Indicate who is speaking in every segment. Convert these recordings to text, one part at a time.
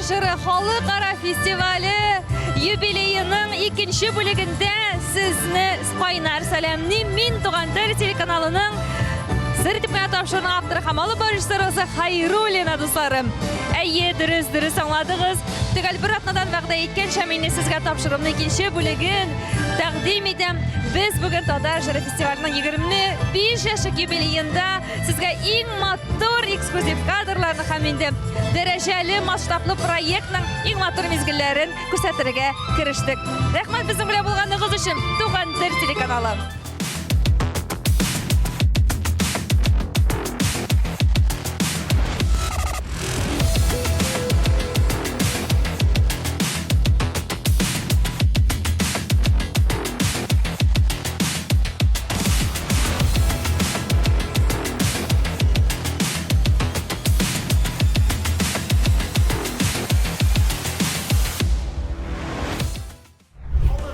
Speaker 1: җыры халыкара фестивале юбилееның икенче бүлегендә сезне кайнар сәламлим. Мин Туган тел телеканалының Сер итеп кенә тапшыруның авторы һәм алып баручысы Роза Хайруллина, дусларым. Әйе, дөрес, дөрес аңладыгыз. Төгәл бер атнадан вәгъдә иткәнчә, мин сезгә тапшыруның икенче бүлеген тәкъдим итәм. Без бүген Татар җыры фестиваленең 25 яшьлек юбилеенда сезгә иң матур эксклюзив кадрларны һәм инде дәрәҗәле масштаблы проектның иң матур мизгелләрен күрсәтергә керештек. Рәхмәт безнең белән булганыгыз өчен, Туган тел телеканалы.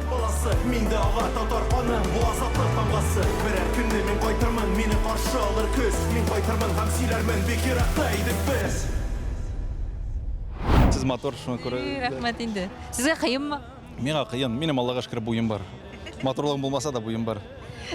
Speaker 2: Баласы, мин дә ага татар каны, бу азатлык тамгасы. Берәр көнне мин кайтырмын, мине каршы алыр көз. Мин кайтырмын һәм сөйләрмен, бик еракта идек без.
Speaker 3: Сез матур, шуңа күрә.
Speaker 1: Рәхмәт инде. Сезгә кыенмы?
Speaker 3: Миңа кыен, минем Аллага шөкер буем бар. Матурлыгым булмаса да буем бар.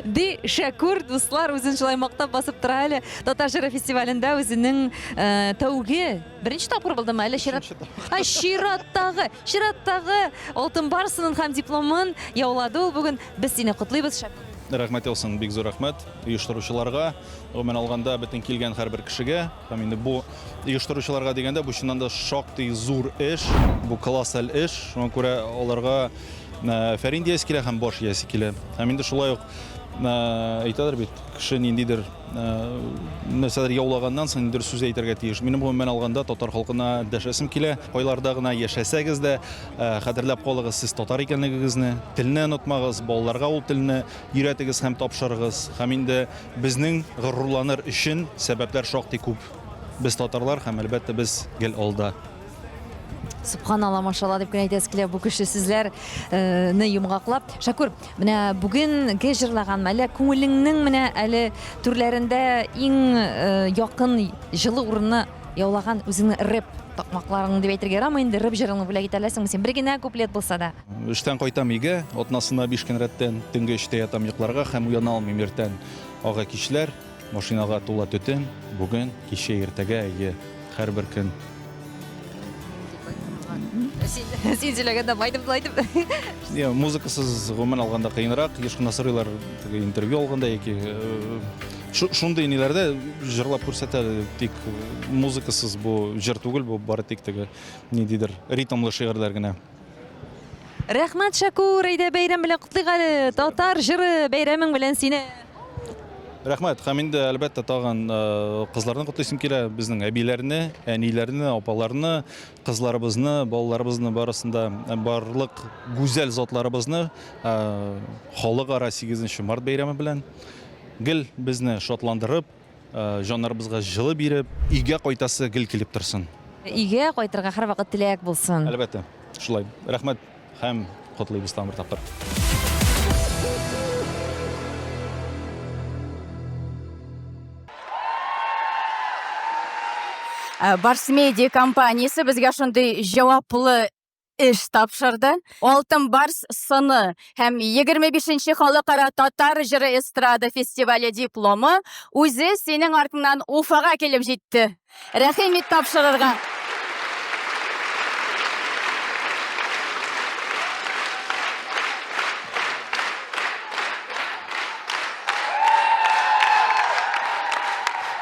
Speaker 1: Ди Шәкүр, дуслар, үзен шулай мактап басып тора әле. Татар җыры фестивалендә үзенең э, тәүге, беренче тапкыр булдымы, әллә чират? А, чираттагы, чираттагы алтын барсынын һәм дипломын яулады ул бүген. Без сине котлыйбыз, Шәкүр.
Speaker 3: Рәхмәт яусын, бик зур рәхмәт оештыручыларга, гомумән алганда, бөтен килгән һәрбер кешегә. Һәм инде бу оештыручыларга дигәндә, бу чыннан да шактый зур эш, бу колоссаль эш. Шуңа күрә аларга афәрин диясе килә һәм баш иясе килә. Һәм инде шулай ук әйтәләр бит, кеше ниндидер нәрсәдер яулаганнан соң ниндидер сүз әйтергә тиеш. Минем гомумән алганда татар халкына дәшәсем килә. Кайларда гына яшәсәгез дә, хәтерләп калыгыз сез татар икәнлегегезне, телне онытмагыз, балаларга ул телне өйрәтегез һәм тапшырыгыз. Һәм инде Безнең горурланыр өчен сәбәпләр шактый күп. Без татарлар һәм, әлбәттә, без гел алда.
Speaker 1: Сөбханалла, машалла дип кенә әйтәсе килә бу көчле сүзләрне йомгаклап. Шәкүр, менә бүгенге җырлаган әллә күңелеңнең менә әле түрләрендә иң якын җылы урынны яулаган үзеңнең рэп такмакларың дип әйтергә ярамый инде, рэп җырыңны бүләк итә аласыңмы син? Бер генә куплет булса да.
Speaker 3: Эштән кайтам өйгә, атнасына биш көн рәттән, төнге өчтә ятам йокларга һәм уяна алмыйм иртән. Ага кичләр, машинага тула төтен, бүген, кичә, иртәгә, әйе, һәрбер көн.
Speaker 1: Син, син сөйләгәндә былай итеп, былай итеп.
Speaker 3: Я, музыкасыз гомумән алганда кыенрак, еш кына сорыйлар, теге интервью алганда яки э, шундый ниләрдә җырлап күрсәтә, тик музыкасыз бу җыр түгел, бу бары тик теге ниндидер ритмлы шигырьләр генә.
Speaker 1: Рәхмәт, Шәкүр, әйдә бәйрәм белән котлыйк әле. Татар җыры бәйрәмең белән сине.
Speaker 3: Рәхмәт. Һәм инде, әлбәттә, тагын э, кызларны котлыйсым килә. Безнең әбиләрне, әниләрне, апаларны, кызларыбызны, балаларыбызны барысын да, э, барлык гүзәл затларыбызны э, халыкара 8 март бәйрәме белән гел безне шатландырып, Җаннарыбызга җылы биреп, өйгә кайтасы гел килеп торсын.
Speaker 1: Өйгә кайтырга һәрвакыт теләк булсын.
Speaker 3: Әлбәттә, шулай. Рәхмәт һәм котлыйбыз тагын бер тапкыр.
Speaker 4: Барс Медиа компаниясе безгә шундый җаваплы эш тапшырды. Алтын барс сыны һәм 25 нче халыкара татар җыры эстрада фестивале дипломы үзе синең артыңнан Уфага килеп җитте. Рәхим ит тапшырырга.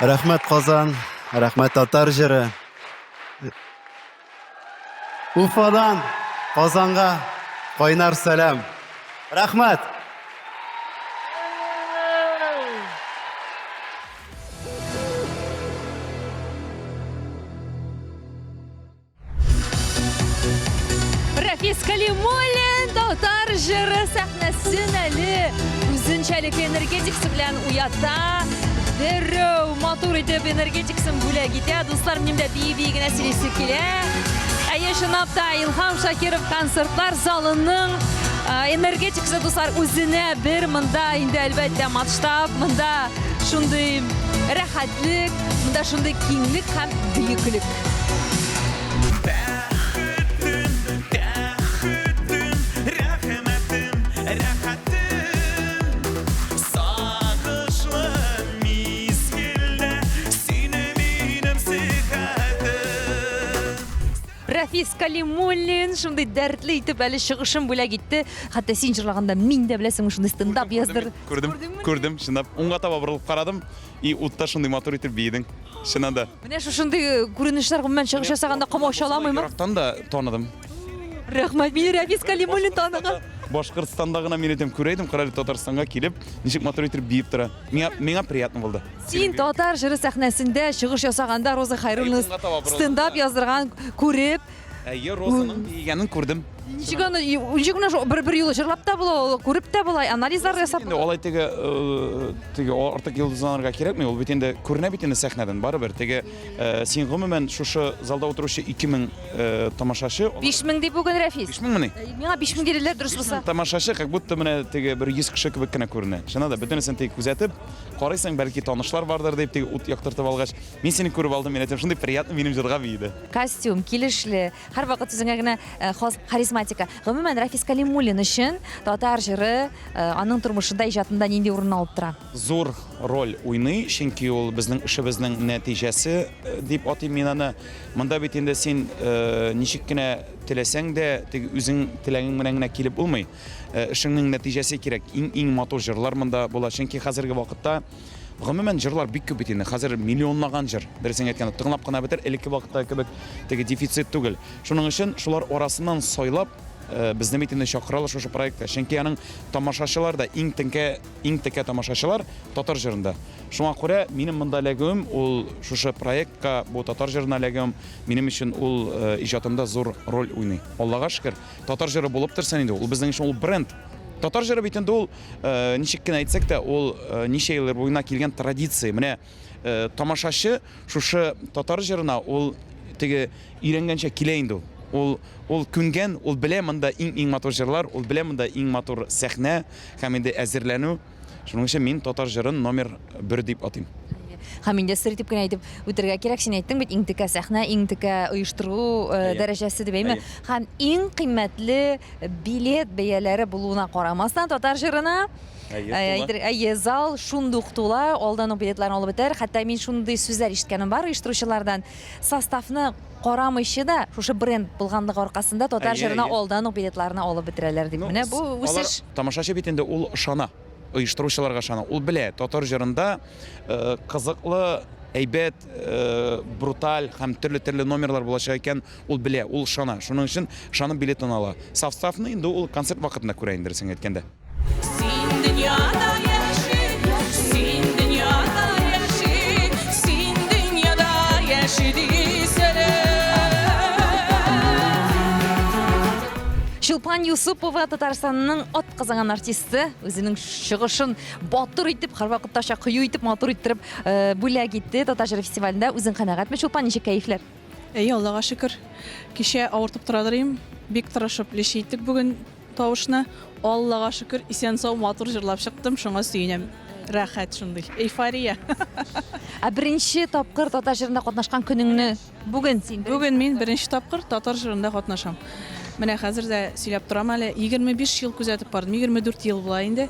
Speaker 5: Рәхмәт Казан, рәхмәт татар җыры. Уфадан Казанга кайнар сәлам. Рәхмәт!
Speaker 1: Рафис Калимуллин татар җыры сәхнәсен әле үзенчәлекле энергетикасы белән уята. Дәррәү матур итеп энергетикасын бүләк итә. Дуслар, минем дә бии-бии генә сөйлисе килә. Әйе, чынлап та Илһам Шакиров концертлар залының энергетикасы, дуслар, үзенә бер монда инде әлбәттә масштаб, монда шундый рәхәтлек, монда шундый киңлек һәм бөеклек. Рәфис Калимуллин шундый дәртле итеп әле чыгышын бүләк итте. Хәтта син җырлаганда мин дә беләсеңме шундый стендап яздыр.
Speaker 6: Күрдем, күрдем, чынлап. Уңга таба борылып карадым, и утта шундый матур итеп биедең. Чыннан да.
Speaker 1: Менә шушындый э, күренешләр гомумән чыгыш ясаганда комачауламыймы?
Speaker 6: Ерактан да таныдым.
Speaker 1: Рәхмәт, мине Рәфис Калимуллин таныган.
Speaker 6: Башкортстанда гына мин әйтәм, күрәйдем, карале Татарстанга килеп, ничек матур итеп биеп тора. Миңа миңа приятно булды.
Speaker 1: Син татар җыры сәхнәсендә чыгыш ясаганда Роза Хайруллина стендап яздырган күреп,
Speaker 6: Әйе, Розаның биегәнен күрдем.
Speaker 1: Ничек аны, ничек менә шул бер бер юлы җырлап та була, ул күреп тә була, анализлар ясап
Speaker 6: Инде алай теге э, теге артык йолдызланырга кирәкми, ул бит инде күренә бит инде сәхнәдән барыбер. Теге э, син гомумән шушы залда утыручы 2000 э, тамашачы,
Speaker 1: 5000 ди бүген Рәфис.
Speaker 6: 5000 мени?
Speaker 1: Миңа 5000 диделәр, дөрес булса.
Speaker 6: Тамашачы как будто менә теге бер 100 кеше кебек кенә күренә. Чыннан да бөтенесен теге күзәтеп, карыйсың, бәлки танышлар бардыр дип теге ут яктыртып алгач, мин сине күреп алдым, мин әйтәм, шундый приятно минем җырга биеде.
Speaker 1: Костюм килешле, һәрвакыт үзеңә генә э, хас харизматика. Гомумән, Рафис Калимуллин өчен татар җыры э, аның тормышында, иҗатында нинди урын алып тора?
Speaker 6: Зур роль уйный, чөнки ул безнең эшебезнең нәтиҗәсе э, дип атыйм мин аны. Монда бит инде син ничек кенә теләсәң дә, теге үзең теләгең белән генә килеп булмый. Эшеңнең нәтиҗәсе кирәк. Иң-иң матур җырлар монда була. Чөнки хәзерге вакытта гомумән җырлар бик күп бит инде. Хәзер миллионлаган җыр. Дөресен әйткәндә, тыңлап кына бетер, элекке вакытта кебек теге дефицит түгел. Шуның өчен шулар арасыннан сайлап, безне бит инде чакыралар шушы проектка. Чөнки аның тамашачылар да иң теңкә, иң текә тамашачылар татар җырында. Шуңа күрә минем монда эләгүем ул шушы проектка, бу татар җырына эләгүем минем өчен ул иҗатымда зур роль уйный. Аллага шөкер, татар җыры булып торсын инде, ул безнең өчен ул бренд. Татар җыры бит инде ул, э, ничек кенә әйтсәк тә, ул э, ничә еллар буена килгән традиция. Менә э, тамашачы шушы татар җырына ул теге өйрәнгәнчә килә инде ул. Ул ул күнгән, ул белә монда иң-иң матур җырлар, ул белә монда иң матур сәхнә һәм инде әзерләнү. Шуның өчен мин татар җырын номер бер дип атыйм.
Speaker 1: Һәм инде сер итеп кенә әйтеп үтергә кирәк, син әйттең бит, иң текә сәхнә, иң текә оештыру э, дәрәҗәсе дип, әйме? Һәм иң кыйммәтле билет бәяләре булуына карамастан, татар җырына Әйе, әйе, зал шундук тула, алдан ук билетларны алып бетәр. Хәтта мин шундый сүзләр ишеткәнем бар оештыручылардан. Составны карамыйча да, шушы бренд булганлыгы аркасында татар җырына алдан ук билетларны алып бетерәләр дип. Менә бу үсеш.
Speaker 6: Тамашачы бит инде ул ышана, оештыручыларга ышана. Ул белә, татар җырында э, кызыклы, әйбәт, э, бруталь һәм төрле-төрле номерлар булачак икән, ул белә, ул ышана. Шуның өчен ышанып билетын ала. Составны инде ул концерт вакытында күрә инде, дөресен әйткәндә. Син дөньяда яши, син дөньяда
Speaker 1: яши, син дөньяда яши дисәләр. Чулпан Юсупова Татарстанның атказанган артисты, үзенең чыгышын батыр итеп, һәрвакыттача кыю итеп, матур иттереп э, бүләк итте Татар җыры фестивалендә. Үзең канәгатьме, Чулпан, ничек кәефләр?
Speaker 7: Әйе, Аллага шөкер. Кичә авыртып торадыр идем. Бик тырышып лечи иттек бүген тавышны. Аллага шөкер, исән-сау матур җырлап чыктым, шуңа сөенәм. Рәхәт шундый. Эйфория.
Speaker 1: Ә беренче тапкыр татар җырында катнашкан көнеңне бүген син?
Speaker 7: Бүген мин беренче тапкыр татар җырында катнашам. Менә хәзер дә сөйләп торам әле. 25 ел күзәтеп бардым, 24 ел була инде.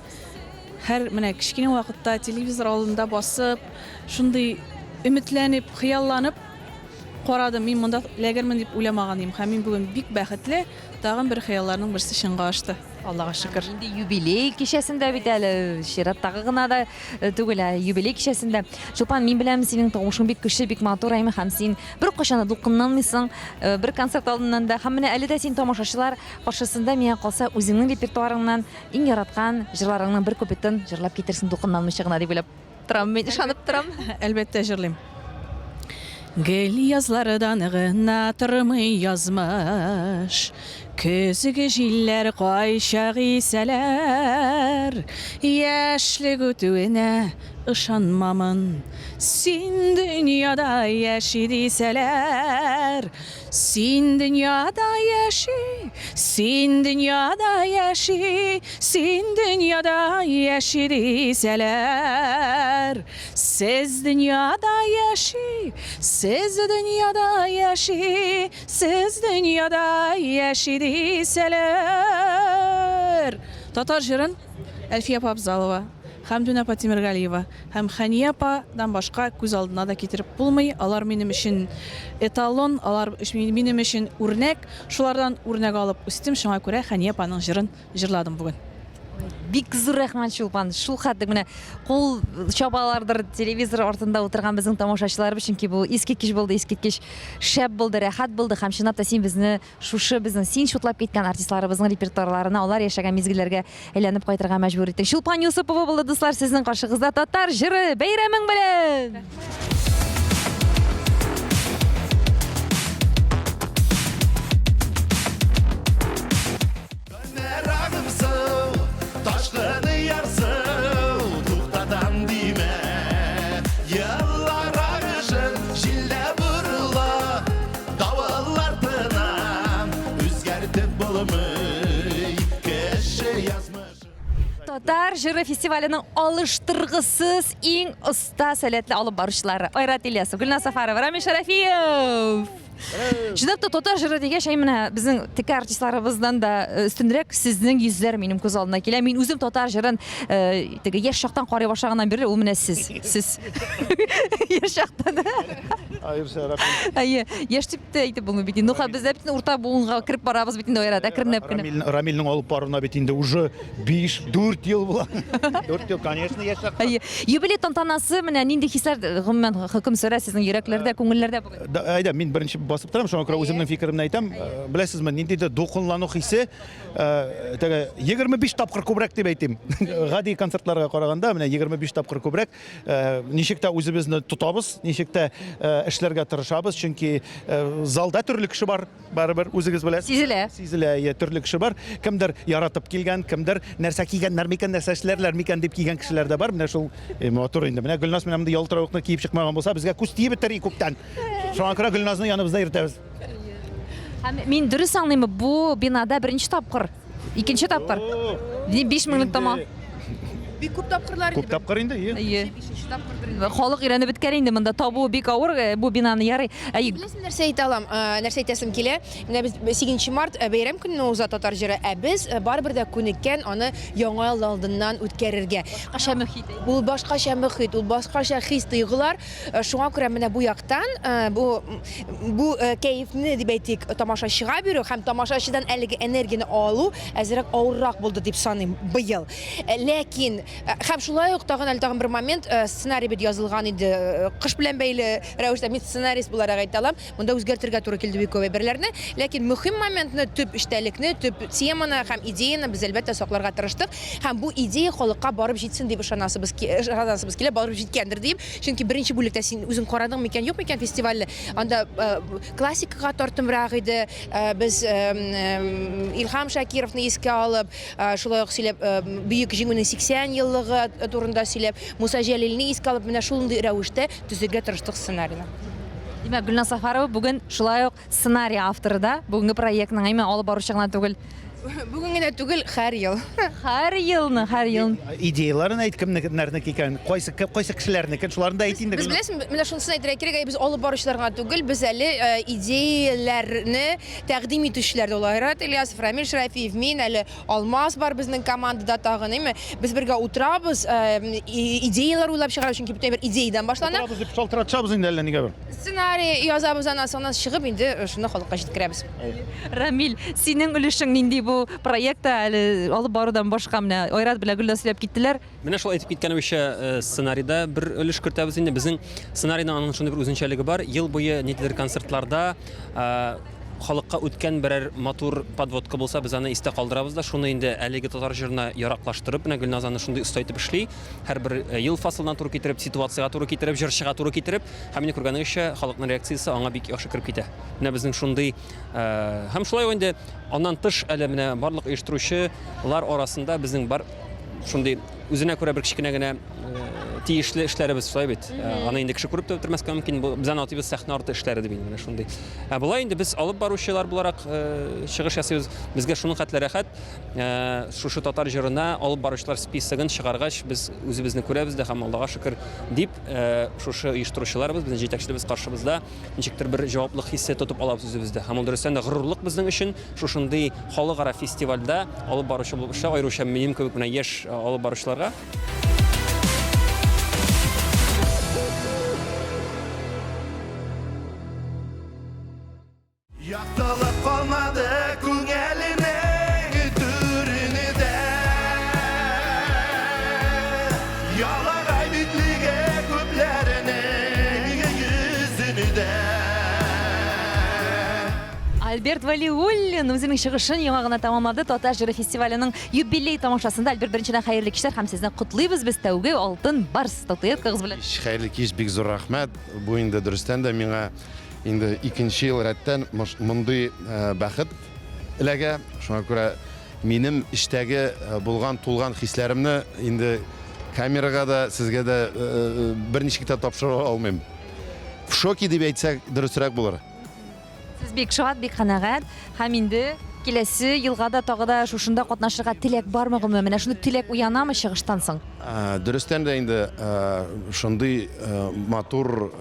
Speaker 7: Һәр менә кечкенә вакытта телевизор алдында басып, шундый өметләнеп, хыялланып карадым. Мин монда эләгермен дип уйламаган идем. Һәм мин бүген бик бәхетле. Тагын бер хыялларның берсе чынга ашты. Аллага шөкер.
Speaker 1: Инде юбилей кичәсендә бит әле, чираттагы гына да э, түгел, ә юбилей кичәсендә. Чулпан, мин беләм, синең тавышың бик көчле, бик матур, әйме, һәм син беркайчан да дулкынланмыйсың, э, бер концерт алдыннан да. Һәм менә әле дә син тамашачылар каршысында, миңа калса, үзеңнең репертуарыңнан иң яраткан җырларыңның бер куплетын җырлап китерсең дулкынланмыйча гына дип уйлап торам мин, ышанып торам.
Speaker 7: Әлбәттә, җырлыйм. Гел язлардан гына тормый язмыш. Көзге җилләр кайчак исәләр. Яшьлек үтүенә ышанмамын. Син дөньяда яши дисәләр. Син дөньяда яши, син дөньяда яши, син дөньяда яши дисәләр. Сез дөньяда яши, сез дөньяда яши, сез дөньяда яши дисәләр. Татар җырын Әлфия апа Абзалова. Хәмдүнә апа Тимергалиева һәм Хәния ападан башка күз алдына да китереп булмый. Алар минем өчен эталон, алар минем өчен үрнәк. Шулардан үрнәк алып үстем, шуңа күрә Хәния апаның җырын җырладым бүген.
Speaker 1: Бик зур рәхмәт, Чулпан. Шул хәтле менә кул чабалардыр телевизор артында утырган безнең тамашачыларыбыз, чөнки бу искиткеч булды, искиткеч шәп булды, рәхәт булды һәм чынлап та син безне шушы безнең син чутлап киткән артистларыбызның репертуарларына, алар яшәгән мизгелләргә әйләнеп кайтырга мәҗбүр иттең. Чулпан Юсупова булды, дуслар, сезнең каршыгызда татар җыры бәйрәмең белән! Татар җыры фестиваленең алыштыргысыз иң оста сәләтле алып баручылары Айрат Ильясов, Гөлназ Сафарова, Рамил Шәрәфиев. Чынлап та татар җыры дигәч, әй менә безнең текә артистларыбыздан да э, өстенрәк сезнең йөзләр минем күз алдына килә. Мин үзем татар җырын э, теге яшь чактан карый башлаганнан бирле ул менә сез. Сез. Яшь чактан.
Speaker 3: Аеруча рәхмәт.
Speaker 1: Әйе, яшь дип тә әйтеп булмый бит инде. Ну, без дә бит урта буынга кереп барабыз бит инде Айрат, әкренләп кенә.
Speaker 8: Рамил, Рамилнең алып баруына бит инде уже 5, 4 ел була. 4 ел, конечно, яшь чакта.
Speaker 1: Әйе. Юбилей тантанасы менә нинди хисләр гомумән хөкем сөрә сезнең йөрәкләрдә, күңелләрдә бүген?
Speaker 8: Әйдә, мин беренче басып торам, шуңа күрә үземнең фикеремне әйтәм. Э, беләсезме, ниндидер дулкынлану хисе, э, теге 25 тапкыр күбрәк дип әйтим. Гади концертларга караганда, менә 25 тапкыр күбрәк. Э, ничек тә үзебезне тотабыз, ничек тә эшләргә тырышабыз, чөнки залда төрле кеше бар, барыбер үзегез беләсез.
Speaker 1: Сизелә.
Speaker 8: Сизелә, иә, төрле кеше бар. Кемдер яратып килгән, кемдер нәрсә кигәннәр микән, нәрсә эшләрләр микән дип килгән кешеләр дә бар. Менә шул Э, матур инде. Менә Гөлназ менә мондый ялтыравыкны киеп чыкмаган булса, безгә күз тиеп бетәр и күптән. Шуңа күрә Гөлназны яныбызда йөртәбез.
Speaker 1: Һәм мин дөрес аңлыйммы, бу бинада беренче тапкыр, икенче тапкыр. 5 меңлек тома.
Speaker 4: Бик күп тапкырлар
Speaker 8: инде. Күп тапкыр инде,
Speaker 1: ие. Ие. Бишенче тапкырдыр инде. Халык өйрәнеп беткән инде монда табуы бик авыр э, бу бинаны ярый.
Speaker 4: Әй. Беләсең нәрсә әйтә алам, э, нәрсә әйтәсем килә? Менә без 8 март э, бәйрәм көнне уза татар җыры, ә без э, барыбер дә күнеккән аны яңа ел алдыннан үткәрергә.
Speaker 1: Башкача мөхит.
Speaker 4: Ул башкача мөхит, ул башкача хис тойгылар. Э, шуңа күрә менә бу яктан бу бу кәефне дип әйтик, тамашачыга бирү һәм тамашачыдан әлеге энергияне алу әзрәк авыррак булды дип саныйм быел. Ләкин һәм шулай ук тагын әле тагын бер момент, сценарий бит язылган иде кыш белән бәйле рәвештә. Мин сценарист буларак әйтә алам. Монда үзгәртергә туры килде бик күп әйберләрне. Ләкин мөһим моментны, төп эчтәлекне, төп теманы һәм идеяны без, әлбәттә, сакларга тырыштык. Һәм бу идея халыкка барып җитсен дип ышанасыбыз, ышанасыбыз килә, барып җиткәндер дип. Чөнки беренче бүлектә син үзең карадың микән, юк микән фестивальне? Анда классикага тартымрак иде. Без Илһам Шакировны искә алып, шулай ук сөйләп, Бөек Җиңүнең 80 еллыгы турында сөйләп, Муса Җәлилне искә алып, менә шундый рәвештә төзергә тырыштык сценарийны.
Speaker 1: Димәк, Гөлназ Сафарова бүген шулай ук сценарий авторы да, бүгенге проектның, әйме, алып баручы гына түгел.
Speaker 4: Бүген генә түгел, һәр ел.
Speaker 1: Һәр елны, һәр ел.
Speaker 8: Идеяларын әйт, кемнәрнеке икән, кайсы кайсы кешеләрнекен, шуларын да әйт инде.
Speaker 4: Без беләсең, менә шунысын әйтергә кирәк, әй, без алып баручылар гына түгел, без әле э, идеяләрне тәкъдим итүчеләр дә ул. Айрат Ильясов, Рамил Шәрәфиев, мин әле Алмаз бар безнең командада тагын, әйме? Без бергә утырабыз, э, идеяләр уйлап чыгарабыз, чөнки бөтен әйбер идеядән башлана.
Speaker 8: Утырабыз дип шалтыратышабыз инде әллә нигә бер.
Speaker 4: Сценарий язабыз аннан соң чыгып инде э, шуны халыкка җиткерәбез.
Speaker 1: Рамил, синең өлешең нинди бу проектта әле алып барудан башка менә Айрат белән Гөлназ сөйләп киттеләр.
Speaker 9: Менә шул әйтеп киткәнебезчә, э, сценарийда бер өлеш кертәбез инде. Безнең сценарийның аның шундый бер үзенчәлеге бар. Ел буе ниндидер концертларда э, халыкка үткән берәр матур подводка булса, без аны истә калдырабыз да, шуны инде әлеге татар җырына яраклаштырып, менә Гөлназ аны шундый оста итеп эшли. Һәрбер э, ел фасылына туры китереп, ситуациягә туры китереп, җырчыга туры китереп, һәм инде күргәнегезчә, халыкның реакциясе аңа бик яхшы кереп китә. Менә безнең шундый һәм шулай ук инде аннан тыш әле менә барлык оештыручылар арасында безнең бар шундый үзенә күрә бер кечкенә генә э, тиешле эшләребез шулай бит. Э, аны инде кеше күреп тә бетермәскә мөмкин. Бу без аны атыйбыз сәхнә арты эшләре дип инде менә шундый. Ә болай инде без алып баручылар буларак э, чыгыш ясыйбыз. Безгә шуның хәтле рәхәт. Шушы татар җырына алып баручылар списогын чыгаргач, без үзебезне күрәбез дә һәм Аллага шөкер дип, шушы оештыручыларыбыз, безнең җитәкчеләребез каршыбызда ничектер бер җаваплык хисе тотып алабыз үзебездә. Һәм ул дөрестән дә горурлык безнең өчен. Шушындый халыкара фестивальдә алып баручы булып эшләү, аеруча минем кебек менә яшь алып баручыларга.
Speaker 1: Альберт Вәлиуллин үзенең чыгышын яңа гына тәмамлады Татар җыры фестиваленең юбилей тамашасында. Альберт, беренчедән хәерле кичләр һәм сезне котлыйбыз без тәүге Алтын Барс статуэткагыз белән.
Speaker 10: Кич, хәерле кич, бик зур рәхмәт. Бу инде дөрестән дә миңа инде икенче ел рәттән мондый бәхет эләгә. Шуңа күрә минем эчтәге булган тулган хисләремне инде камерага да, сезгә дә берничек тә тапшыра алмыйм. В шоке дип әйтсәк, дөресрәк булыр.
Speaker 1: Сез бик шат, бик канәгать һәм инде киләсе елга да тагы да шушында катнашырга теләк бармы гомумән? Менә шундый теләк уянамы чыгыштан соң?
Speaker 10: Дөрестән дә инде шундый матур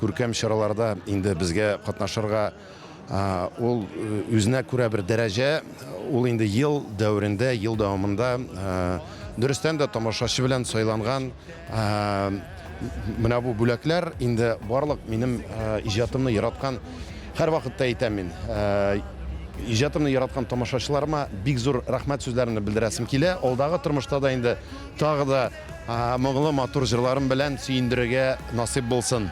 Speaker 10: күркәм чараларда инде безгә катнашырга ул үзенә күрә бер дәрәҗә, ул инде ел дәверендә, ел дәвамында дөрестән дә тамашачы белән сайланган Менә бу бүләкләр инде барлык минем иҗатымны яраткан, һәрвакытта әйтәм мин, иҗатымны яраткан тамашачыларыма бик зур рәхмәт сүзләремне белдерәсем килә. Алдагы тормышта да инде тагы да моңлы матур җырларым белән сөендерергә насыйп булсын.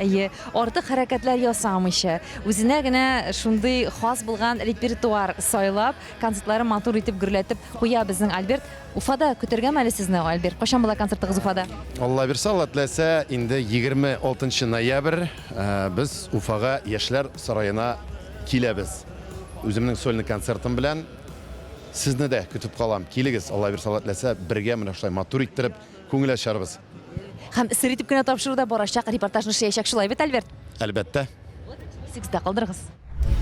Speaker 1: Әйе, артык хәрәкәтләр ясамыйча, үзенә генә шундый хас булган репертуар сайлап, концертларын матур итеп гөрләтеп куя безнең Альберт. Уфада көтәргәме әле сезне, Альберт? Кайчан була концертыгыз Уфада?
Speaker 10: Алла бирсә, Алла теләсә, инде 26 ноябрь без Уфага Яшьләр сараена киләбез. Үземнең сольный концертым белән сезне дә көтеп калам. Килегез, Алла бирсә, Алла теләсә, бергә менә шулай матур иттереп күңел ачарбыз.
Speaker 1: Һәм сер итеп кенә тапшыру да барачак, репортажны эшләячәк, шулай бит, Альберт?
Speaker 10: Әлбәттә.
Speaker 1: Исегездә калдырыгыз.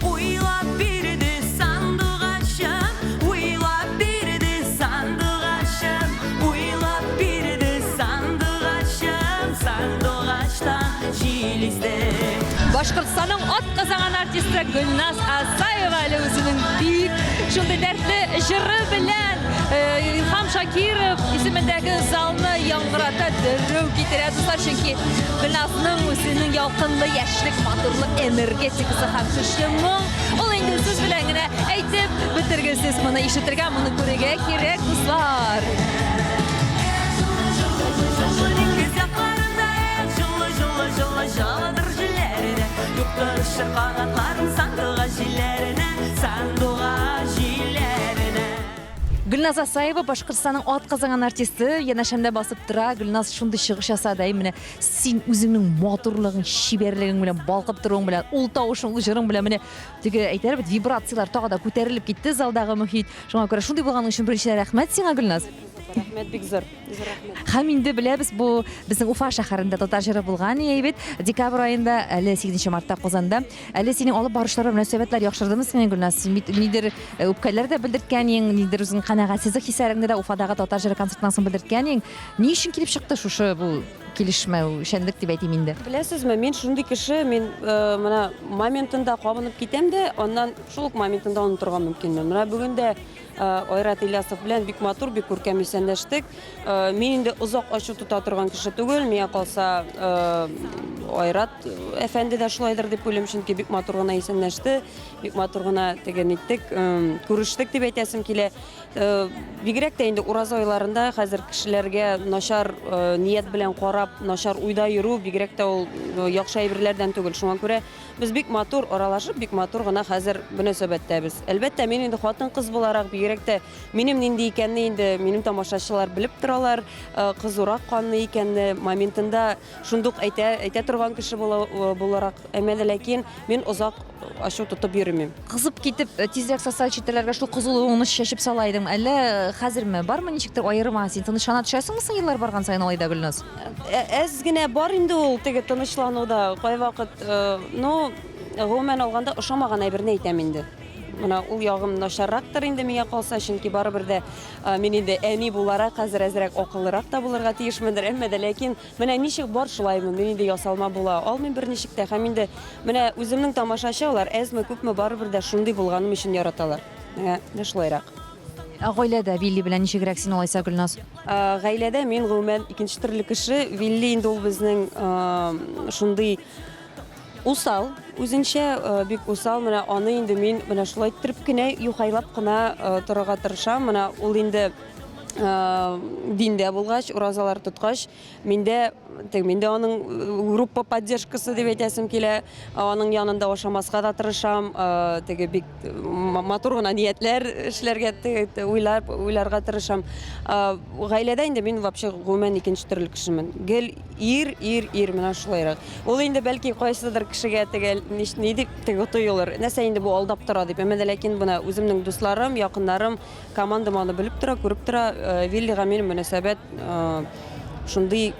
Speaker 11: Уйлап бирде сандугачым, Уйлап бирде сандугачым, Уйлап бирде сандугачым, Сандугачтан җил исте.
Speaker 1: Башкортстанның атказанган артисты Гөлназ Асаева әле үзенең бик шундый дәртле җыры белән Илһам Шакиров исемендәге залны яңгырата, дәррәү китерә, дуслар, чөнки Гөлназның үзенең ялкынлы яшьлек, матурлык энергетикасы һәм көчле моң, ул инде сүз белән генә әйтеп бетергесез. Моны ишетергә, моны күрергә кирәк, дуслар. Гөлназ Асаева Башкортстанның атказанган артисты янәшәмдә басып тора. Гөлназ шундый чыгыш ясады, әй менә син үзеңнең матурлыгың, чибәрлегең белән, балкып торуың белән, ул тавышың, ул җырың белән менә теге әйтәләр бит, вибрацияләр тагы да күтәрелеп китте залдагы мохит. Шуңа күрә шундый булганың өчен беренчедән рәхмәт сиңа, Гөлназ.
Speaker 12: Рәхмәт бик зур. Зур рәхмәт.
Speaker 1: Һәм инде беләбез, бу безнең Уфа шәһәрендә татар җыры булган ие бит. Декабрь аенда, әле 8 мартта Казанда. Әле синең алып барышлар мөнәсәбәтләр яхшырдымы синең, Гөлназ? Син бит нидер э, үпкәләр дә белдерткән иң, нидер үзең канәгатьсезлек хисләреңне дә Уфадагы татар җыры концертыннан соң белдерткән иң. Ни өчен килеп чыкты шушы бу килешмәүчәнлек дип әйтим инде?
Speaker 12: Беләсезме, мин шундый кеше, мин э, менә моментында кабынып китәм дә, аннан шул ук моментында онытырга мөмкинмен. Менә бүген дә э, Айрат Ильясов белән бик матур, бик күркәм исәнләштек. Э, мин инде озак ачу тота торган кеше түгел, миңа калса, э, Айрат әфәнде дә шулайдыр дип уйлыйм, чөнки бик матур гына исәнләште, бик матур гына теге ниттек, э, күрештек дип әйтәсем килә. Бигрәк тә инде ураза айларында хәзер кешеләргә начар ният белән карап, начар уйда йөрү бигрәк тә ул яхшы әйберләрдән түгел. Шуңа күрә без бик матур аралашып, бик матур гына хәзер мөнәсәбәттәбез. Әлбәттә, мин инде хатын-кыз буларак, бигрәк тә Минем нинди икәнне инде минем тамашачылар белеп торалар, э, кызурак канлы икәнне, моментында шундук әйтә, әйтә торган кеше була, э, буларак. Әмма дә ләкин мин озак ачу тотып йөрмим.
Speaker 1: Кызып китеп, э, тизрәк социаль челтәрләргә шул кызулыгыңны чәчеп сала идең. Әллә хәзерме? Бармы ничектер аерма? Син тынычлана төшәсеңме соң еллар барган саен алай да, Гөлназ?
Speaker 12: Әз генә бар инде ул теге тынычлану да, кайвакыт, ну, гомумән алганда ошамаган әйберне әйтәм инде. Менә ул ягым начаррактыр инде миңа калса, чөнки барыбер дә мин инде әни буларак хәзер әзрәк акыллырак та булырга тиешмендер, әмма дә ләкин менә ничек бар шулаймын, мин инде ясалма була алмыйм берничек тә. Һәм инде менә үземнең тамашачы алар әзме-күпме барыбер дә шундый булганым өчен яраталар. Менә менә шулайрак.
Speaker 1: Ә гаиләдә Вилли белән ничегрәк син алайса, Гөлназ?
Speaker 12: Гаиләдә мин гомумән икенче төрле кеше. Вилли инде ул безнең шундый Усал, үзенчә э, бик усал. Менә аны инде мин менә шулай иттереп кенә, юхайлап кына э, торырга тырышам. Менә ул инде. Диндә булгач, уразалар тоткач, миндә теге миндә аның группа поддержкасы дип әйтәсем килә. Аның янында ашамаска да тырышам. Теге бик матур гына ниятләр эшләргә уйлар уйларга тырышам. Гаиләдә инде мин вообще гомумән икенче төрле кешемен. Гел ир, ир, ир, менә шулайрак. Ул инде бәлки кайсыдыр кешегә теге ни дип теге тоелыр. Нәрсә инде бу алдап тора дип. Әмма дә ләкин менә үземнең дусларым, якыннарым, командам аны белеп тора, күреп тора. Э, Виллига минем мөнәсәбәт э, шундый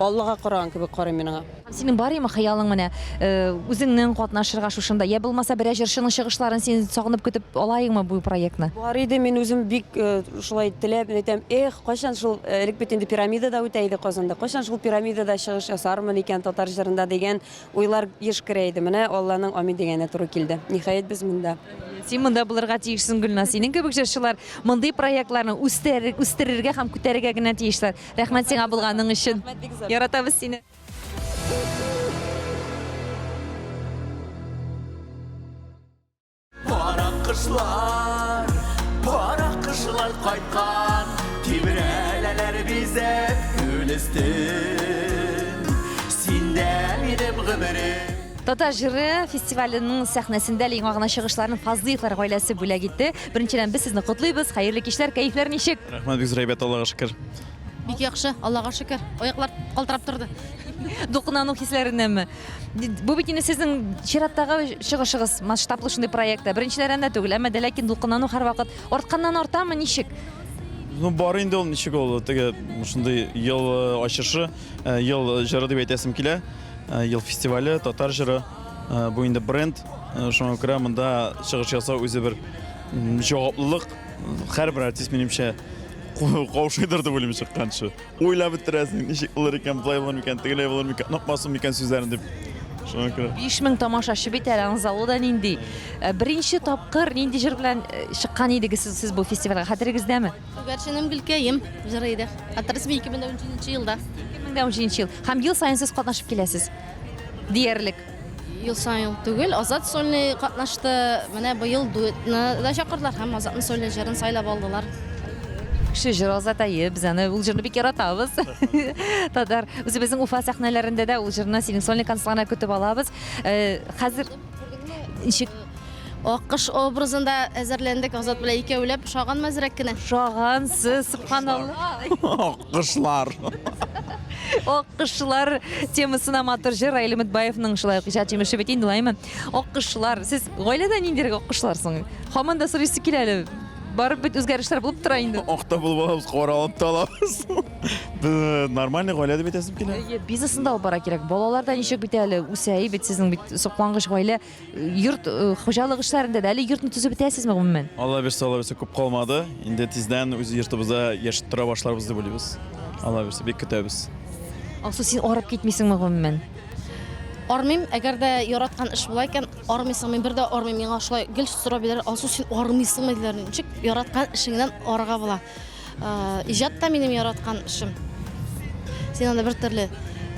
Speaker 12: Аллага караган кебек карыйм мин аңа.
Speaker 1: Синең бар име хыялың менә э, үзеңнең катнашырга шушында, я булмаса берәр җырчының чыгышларын син сагынып көтеп алаеңмы бу проектны?
Speaker 12: Бар иде, мин үзем бик шулай теләп, мин әйтәм, эх, кайчан шул, элек бит инде пирамидада үтә иде Казанда, кайчан шул пирамидада чыгыш ясармын икән татар җырында дигән Уйлар еш керә иде. Менә Алланың амин дигәненә туры килде. Ниһаять, без монда.
Speaker 1: Син монда булырга тиешсең, Гөлназ. Синең кебек җырчылар мондый проектларны үстерергә үстерергә һәм күтәрергә генә тиешләр. Рәхмәт сиңа булганың өчен. Яратабыз сине.
Speaker 2: Кара кышлар, кара кышлар кайткан, Тибрәләләр бизәп күл өстен. Синдә минем гомерем.
Speaker 1: Татар җыры фестиваленең сәхнәсендә әле яңа гына чыгышларын Фазлыевлар гаиләсе бүләк итте. Беренчедән, без сезне котлыйбыз. Хәерле кичләр, кәефләр ничек?
Speaker 3: Рәхмәт, бик зур әйбәт, Аллага шөкер.
Speaker 13: Бик яхшы, Аллага шөкер. Аяклар калтырап торды.
Speaker 1: Дулкынлану хисләреннәнме? Бу бит инде сезнең чираттагы чыгышыгыз, масштаблы шундый проектта. Беренчеләрдән дә түгел, әмма дә ләкин дулкынлану һәрвакыт артканнан артамы, ничек?
Speaker 3: Ну, бар инде ул, ничек ул, теге шундый ел э, ачышы, э, ел җыры дип әйтәсем килә. Э, ел фестивале, татар җыры. Бу инде бренд. Шуңа күрә монда чыгыш ясау үзе бер җаваплылык. Һәрбер артист, минемчә, каушыйдыр дип уйлыйм чыкканчы. Уйлап бетерәсең, ничек булыр икән, болай булыр микән, тегеләй булыр микән, онытмасын микән сүзләрен дип. Шуңа күрә.
Speaker 1: 5000 тамашачы бит әле, аның залы да нинди. Э, беренче тапкыр нинди җыр белән э, чыккан идегез сез, сез бу фестивальгә, хәтерегездәме?
Speaker 13: Күгәрченем гөлкәем җыры иде. Хәтересме 2017 елда.
Speaker 1: 2017 ел. Һәм ел саен сез катнашып киләсез. Диярлек.
Speaker 13: Ел саен түгел, Азат сольный катнашты. Менә быел дуэтны да чакырдылар һәм Азатның сольный җырын сайлап алдылар.
Speaker 1: Кеше җыр Азат әйе, без аны ул җырны бик яратабыз. Татар үзебезнең Уфа сәхнәләрендә дә ул җырны синең сольный концертларына көтеп алабыз. Э, хәзер ничек
Speaker 13: Аккош образында әзерләндек Азат белән икәүләп, ошаганмы әзрәк кенә?
Speaker 1: Ошагансыз, субханалла.
Speaker 3: Аккошлар.
Speaker 1: Аккошлар темасына матур җыр Раил Өметбаевның шулай ук иҗат җимеше бит инде, лаймы? Аккошлар. Сез гаиләдә ниндирәк аккошлар соң? Һаман да сорыйсы килә әле. Барып бит үзгәрешләр булып тора инде.
Speaker 3: Ак та булып алабыз, каралып та алабыз. Без нормальный гаилә дип әйтәсем килә.
Speaker 1: Әйе, бизнесын да алып бара кирәк. Балалар да ничек бит әле үсә бит сезнең бит соклангыч гаилә. Йорт, э, хуҗалык эшләрендә дә әле йортны төзеп бетәсезме гомумән?
Speaker 3: Алла бирсә, Алла бирсә, күп калмады. Инде тиздән үз йортыбызда яшәп тора башларбыз дип уйлыйбыз. Алла бирсә, бик көтәбез.
Speaker 1: Алсу, син арып китмисеңме гомумән?
Speaker 13: Армыйм, әгәр дә яраткан эш була икән, армыйсың. Мин бер дә армыйм. Миңа шулай гел сорап бирәләр, Алсу, син армыйсыңмы диләр. Ничек яраткан эшеңнән арырга була? Э, иҗат та минем яраткан эшем. Син анда бер төрле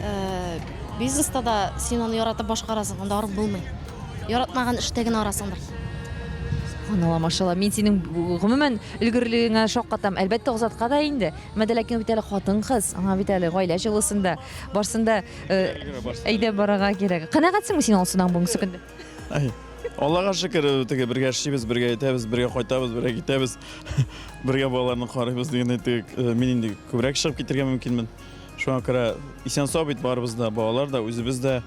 Speaker 13: э, бизнеста да син аны яратып башкарасың, анда арып булмый. Яратмаган эштә генә арасыңдыр.
Speaker 1: Субханалла, машалла. Мин синең гомумән өлгерлегеңә шаккатам. Әлбәттә, Азатка да инде. Әмма дә ләкин бит әле хатын-кыз, аңа бит әле гаилә җылысында, барсында э, әйдә барырга кирәк. Канәгатьсеңме син Алсудан бүгенге көндә?
Speaker 3: Әй, Аллага шөкер, теге бергә эшлибез, бергә итәбез, бергә кайтабыз, бергә китәбез, бергә балаларны карыйбыз дигәндәй, теге э, мин инде күбрәк чыгып китәргә мөмкинмен. Шуңа күрә исән сау бит барыбыз да, балалар да, үзебез дә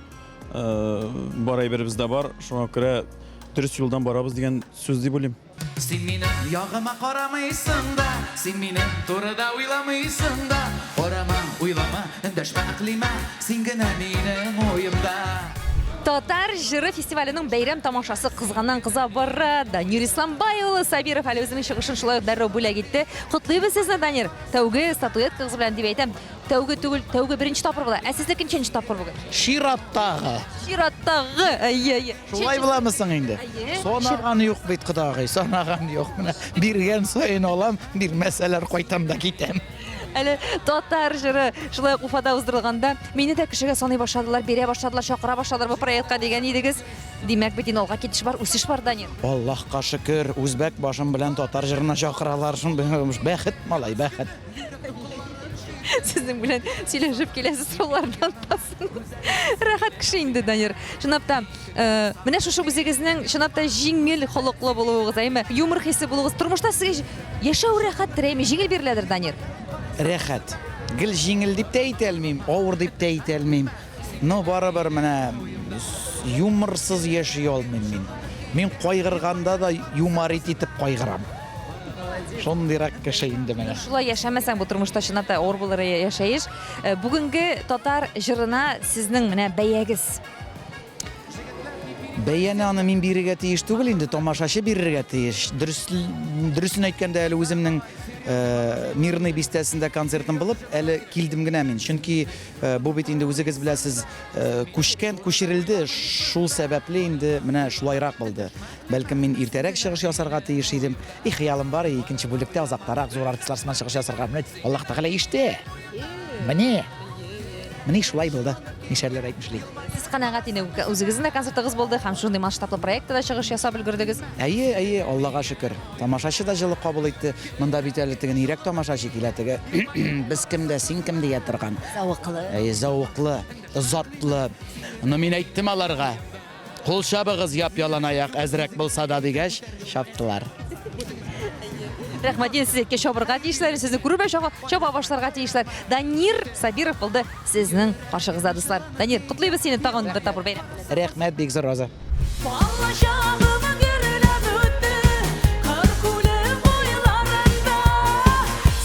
Speaker 3: э, бар әйберебез дә бар. Шуңа күрә дөрес юлдан барабыз дигән сүз дип уйлыйм.
Speaker 11: Син минем ягыма карамыйсың да, Син минем турыда уйламыйсың да. Карама, уйлама, эндәшмә, әкълимә, Син генә минем уемда.
Speaker 1: Татар җыры фестиваленең бәйрәм тамашасы кызганнан кыза бара. Данир Исламбай улы Сабиров әле үзенең чыгышын шулай ук дәррәү бүләк итте. Котлыйбыз сезне, Данир. Тәүге статуэткагыз белән дип әйтәм. Тәүге түгел, тәүге беренче тапкыр була. Ә сезнеке ничәнче тапкыр бүген?
Speaker 8: Чираттагы.
Speaker 1: Чираттагы. Әйе, әйе.
Speaker 8: Шулай буламы соң инде? Санаган юк бит, кодагый, санаган юк. Менә биргән саен алам, бирмәсәләр кайтам да китәм.
Speaker 1: Әле татар җыры шулай ук Уфада уздырылганда мине дә кешегә саный башладылар, бирә башладылар, чакыра башладылар бу проектка дигән идегез. Димәк бит инде алга китеш бар, үсеш бар, Данир.
Speaker 6: Аллаһка шөкер, үзбәк башым белән татар җырына чакыралар. Шундый бәхет, малай, бәхет.
Speaker 1: Сезнең белән сөйләшеп киләсе сораулардан тасын. Рәхәт кеше инде, Данир. Чынлап та, э, менә шушы үзегезнең чынлап та җиңел холыклы булуыгыз, әйме, юмор хисе булуыгыз, тормышта сезгә яшәү рәхәттер, әйме, җиңел биреләдер, Данир.
Speaker 6: Рәхәт. Гел җиңел дип тә әйтә алмыйм, авыр дип тә әйтә алмыйм. Но барыбер менә юморсыз яши алмыйм мин. Мин кайгырганда да юморить итеп кайгырам. Шундыйрак кеше инде менә.
Speaker 1: Шулай яшәмәсәң, бу тормышта чынлап та авыр булыр яшәеш. Э, бүгенге татар җырына сезнең менә бәягез.
Speaker 6: Бәяне аны мин бирергә тиеш түгел инде, тамашачы бирергә тиеш. Дөрес, дөресен әйткәндә, әле үземнең э, Мирный бистәсендә концертым булып, әле килдем генә мин. Чөнки э, бу бит инде үзегез беләсез, э, күчкән, күчерелде. Шул сәбәпле инде менә шулайрак булды. Бәлкем мин иртәрәк чыгыш ясарга тиеш идем. И хыялым бар, икенче бүлектә озактарак зур артистлар сыман чыгыш ясарга. Менә Аллаһ Тәгалә иште. Менә. Менә шулай булды. Мишәрләр әйтмешли.
Speaker 1: Сез канәгать инде, үзегезнең дә концертыгыз булды һәм шундый масштаблы проектта да чыгыш ясап өлгердегез.
Speaker 6: Әйе, әйе, Аллага шөкер. Тамашачы да җылы кабул итте. Монда бит әле теге нирәк тамашачы килә, теге без кем дә, син кем дия торган.
Speaker 4: Зәвыклы.
Speaker 6: Әйе, зәвыклы, затлы. Но мин әйттем аларга, Кул чабыгыз яп-яланаяк, әзрәк булса да, дигәч, чаптылар.
Speaker 1: Рәхмәт, инде сез әйткәч чабырга тиешләр, сезне күрү белән чаба, чаба башларга тиешләр. Данир Сабиров булды сезнең каршыгызда, дуслар. Данир, котлыйбыз сине тагын бер тапкыр бәйрәм.
Speaker 6: Рәхмәт, бик зур, Роза.
Speaker 11: Балачагым гөрләп үтте Кыр күле буйларында.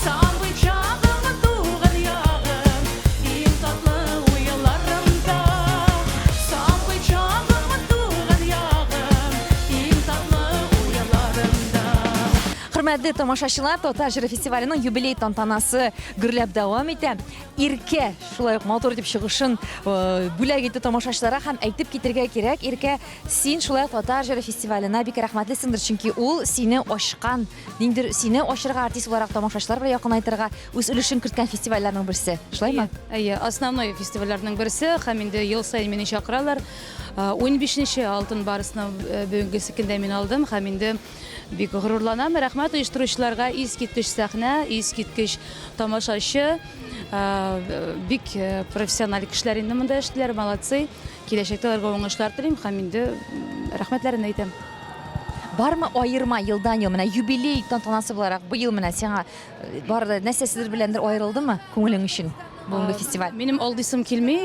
Speaker 11: Сабый чагым, туган ягым, Иң татлы уйларымда. Сабый чагым, туган ягым, Иң татлы уйларымда.
Speaker 1: Хөрмәтле тамашачылар, Татар җыры фестиваленең юбилей тантанасы гөрләп дәвам итә. Иркә шулай ук матур итеп чыгышын э, бүләк итте тамашачыларга һәм әйтеп китергә кирәк, Иркә, син шулай ук Татар җыры фестиваленә бик рәхмәтлесеңдер, чөнки ул сине ачкан, ниндидер сине ачырга, артист буларак тамашачылар белән якынайтырга үз өлешен керткән фестивальләрнең берсе. Шулаймы?
Speaker 7: Әйе, основной фестивальләрнең берсе һәм инде ел саен мине чакыралар. 15нче Алтын барсны бүгенгесе көндә мин алдым һәм инде бик горурланам. Рәхмәт оештыручыларга, искиткеч сәхнә, искиткеч тамашачы, бик профессиональ кешеләр инде монда эшлиләр, молодцы. Киләчәктә аларга уңышлар телим һәм инде рәхмәтләрен әйтәм.
Speaker 1: Бармы аерма елдан-ел, менә юбилей тантанасы буларак быел менә сиңа Бар да нәрсәседер беләндер аерылдымы күңелең өчен бүгенге фестиваль?
Speaker 7: Минем алдыйсым килми,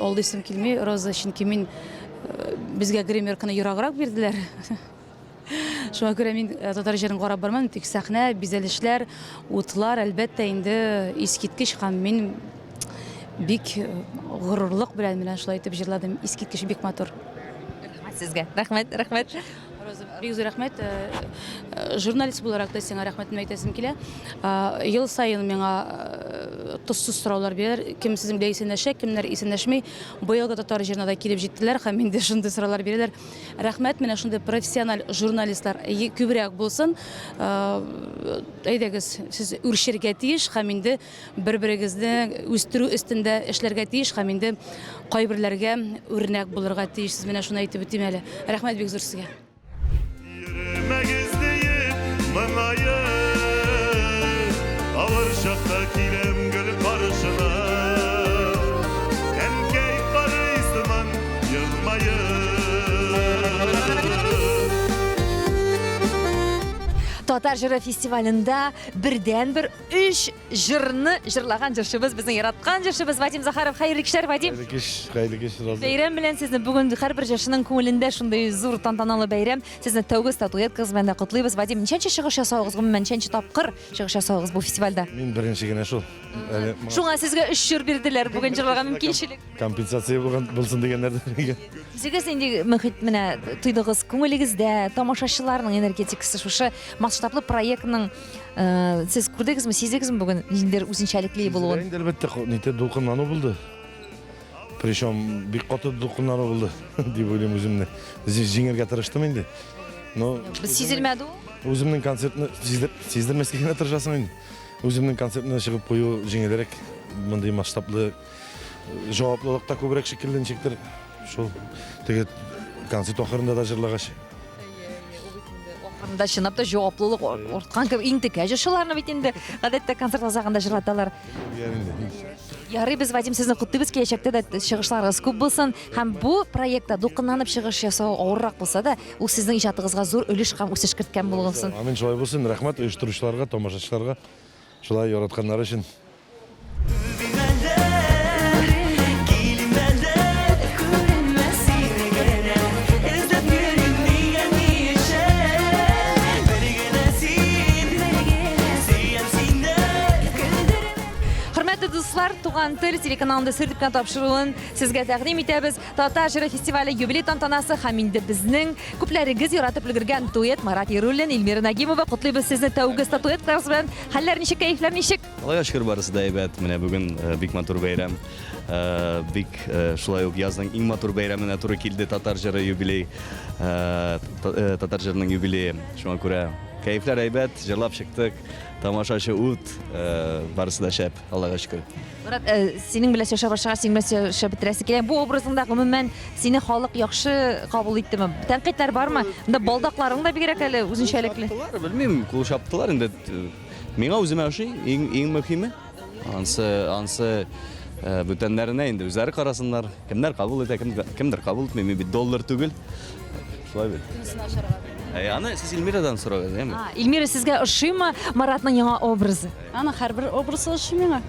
Speaker 7: алдыйсым килми, Роза, чөнки мин безгә гримерканы ераграк бирделәр. Шуңа күрә мин татар җырын карап бармадым, тик сәхнә, бизәлешләр, утлар, әлбәттә, инде искиткеч һәм мин бик горурлык белән менә шулай итеп җырладым. Искиткеч, бик матур.
Speaker 1: Рәхмәт сезгә. Рәхмәт, рәхмәт.
Speaker 7: Роза, бик зур рәхмәт. Журналист буларак та сиңа рәхмәтемне әйтәсем килә. Ел саен миңа тозсыз сораулар бирәләр. Кем сезнең белән исәнләшә, кемнәр исәнләшми. Быелгы татар җырына да килеп җиттеләр һәм инде шундый сораулар бирәләр. Рәхмәт, менә шундый профессиональ журналистлар күбрәк булсын. Әйдәгез, сез үрчергә тиеш һәм инде Бер-берегезне үстерү өстендә эшләргә тиеш һәм инде кайберләргә үрнәк булырга тиешсез. Менә шуны әйтеп үтим әле. Рәхмәт бик зур сезгә.
Speaker 2: Йөрмәгез диеп моңаеп, Авыр чакта киләм гел каршына. Әнкәй карый сыман елмаеп.
Speaker 1: Татар җыры фестивалендә бердәнбер Өч җырны җырлаган җырчыбыз, безнең яраткан җырчыбыз Вадим Захаров. Хәерле кичләр, Вадим.
Speaker 10: Хәерле кич, хәерле кич, Роза.
Speaker 1: Бәйрәм белән сезне. Бүген һәрбер җырчының күңелендә шундый зур тантаналы бәйрәм. Сезне тәүге статуэткагыз белән дә котлыйбыз. Вадим, ничәнче чыгыш ясавыгыз, гомумән, ничәнче тапкыр чыгыш ясавыгыз бу фестивальдә?
Speaker 10: Мин беренче генә шул.
Speaker 1: Әле Шуңа сезгә өч җыр бирделәр бүген җырларга мөмкинчелек.
Speaker 10: Компенсация булган булсын дигәннәрдер.
Speaker 1: Үзегез нинди мөхит менә тойдыгыз күңелегездә, тамашачыларның энергетикасы шушы масштаблы проектның Сез күрдегезме, сиздегезме бүген ниндидер үзенчәлекле булуын?
Speaker 10: Инде әлбәттә, нитә дулкынлану булды. Причем бик каты дулкынлану булды, дип уйлыйм үземне. Җиңәргә тырыштым инде. Но
Speaker 1: Без сизелмәде ул.
Speaker 10: Үземнең концертны сиздермәскә генә тырышасың инде. Үземнең концертны чыгып кую җиңелрәк, мондый масштаблы җаваплылык та күбрәк шикелле ничектер. Шул теге концерт ахырында да җырлагач.
Speaker 1: Ахырында чынлап та җаваплылык арткан кебек. Иң текә җырчыларны бит инде гадәттә концерт азагында җырлаталар. Ярый, без Вадим сезне котлыйбыз, киләчәктә дә чыгышларыгыз күп булсын. Һәм бу проектта дулкынланып чыгыш ясау авыррак булса да, ул сезнең иҗатыгызга зур өлеш һәм үсеш керткән булсын.
Speaker 10: Амин, шулай булсын. Рәхмәт оештыручыларга, тамашачыларга шулай яратканнары өчен.
Speaker 1: Хөрмәтле дуслар, Туган тел телеканалында сер дип кенә тапшыруын сезгә тәкъдим итәбез. Татар җыры фестивале юбилей тантанасы һәм инде безнең күпләрегез яратып өлгергән дуэт Марат Яруллин, Эльмира Нагимова. Котлыйбыз сезне тәүге статуэткагыз белән. Хәлләр ничек, кәефләр ничек?
Speaker 14: Аллага шөкер, барысы да әйбәт. Менә бүген э, бик матур бәйрәм. Э, бик э, шулай ук язның иң матур бәйрәменә туры килде татар җыры юбилей. Татар җырының юбилее. Шуңа күрә кәефләр әйбәт, җырлап чыктык. Тамашачы ут, барысы да шәп, Аллага шөкер.
Speaker 1: Марат, синең белән сөйләшә башлагач, синең белән сөйләшеп бетерәсе килә. Бу образыңда гомумән сине халык яхшы кабул иттеме? Тәнкыйтьләр бармы? Монда балдакларың да бигрәк әле үзенчәлекле.
Speaker 14: Белмим, кул чаптылар инде. Миңа үземә ошый, иң иң мөһиме. Ансы, ансы бүтәннәренә инде үзләре карасыннар. Кемнәр кабул итә, кем, кемдер кабул итми. Мин бит доллар түгел. Шулай бит.
Speaker 1: Кемсен ашарга?
Speaker 14: Әй, аны сез Эльмирадан сорагыз, әйеме?
Speaker 1: Эльмира, сезгә ошыймы Маратның яңа образы?
Speaker 7: Аның һәрбер образы ошый миңа.